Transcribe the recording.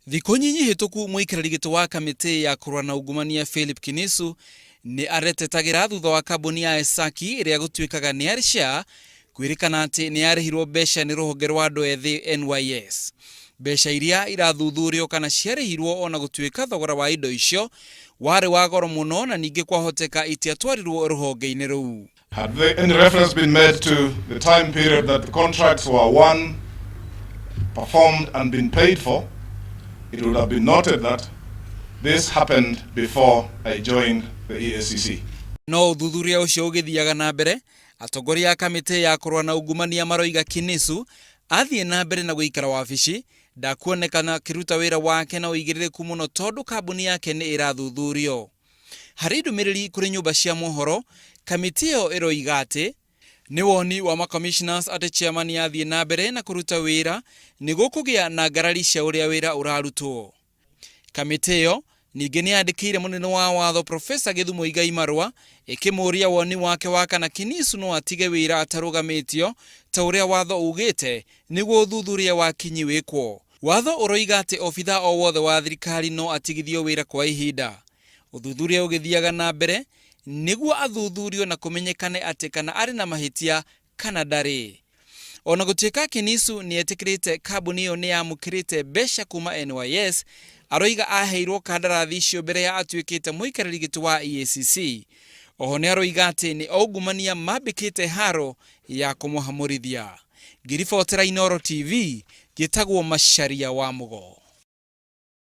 Thikũ nyinyi hĩtũku mũikarĩri gĩtĩ wa kamĩtĩ ya kũrũa na ungumania Philip Kinisu nĩ aretetagĩra thutha wa kambuni ya Esaki ĩrĩa gũtuĩkaga nĩ yarĩ share kwĩrĩkana atĩ nĩ yarĩhirwo mbeca nĩ rũhonge rwa andũ ethĩ NYS. Mbeca iria irathuthurio kana ciarĩhirwo ona gũtuĩka thogora wa indo icio warĩ wa goro mũno na ningĩ kwahoteka itiatwarirwo rũhonge-inĩ rũu. Had there any reference been made to the time period that the contracts were won, performed, and been paid for, it would have been noted that this happened before I joined the EACC. No ũthuthuria ũcio ũgĩthiaga na mbere, atongoria a kamĩtĩ ya kũrũa na ungumania maroiga Kinisu athiĩ na mbere na gũikara wabici ndakuonekana akĩruta wĩra wake na ũigĩrĩrĩku mũno tondũ kambuni yake nĩ ĩrathuthurio. Harĩ ndũmĩrĩri kũrĩ nyũmba cia mohoro, kamĩtĩ ĩyo ĩroiga atĩ nĩ woni wa ma-commissioners atĩ chairman athiĩ na mbere na kũruta wĩra nĩ gũkũgĩa na ngarari cia ũrĩa wĩra ũrarutwo. Kamĩtĩ ĩyo ningĩ nĩ yandĩkĩire mũnene wa watho Profesa Githu Muigai marũa ĩkĩmũria woni wake wa kana Kinisu no atige wĩra atarũgamĩtio ta ũrĩa watho ugĩte nĩguo ũthuthuria wa kinyi wĩkwo. Watho ũroiga atĩ obithaa o wothe wa thirikari no atigithio wĩra kwa ihinda. Ũthuthuria ũgĩthiaga na mbere nĩguo athuthurio na kũmenyekane atĩ kana arĩ na mahĩtia kana ndarĩ. Ona gũtuĩka Kinisu nĩ etĩkĩrĩte kambuni ĩyo nĩ yamũkĩrĩte mbeca kuma NYS, aroiga aheirwo kandarathi icio mbere ya atuĩkĩte mũikarĩri gĩtĩ wa EACC. Oho nĩ aroiga atĩ nĩ aungumania mambĩkĩte haro ya kũmũhamũrithia. Ngĩribotera Inooro TV, njĩtagwo Macharia wa Mũgo.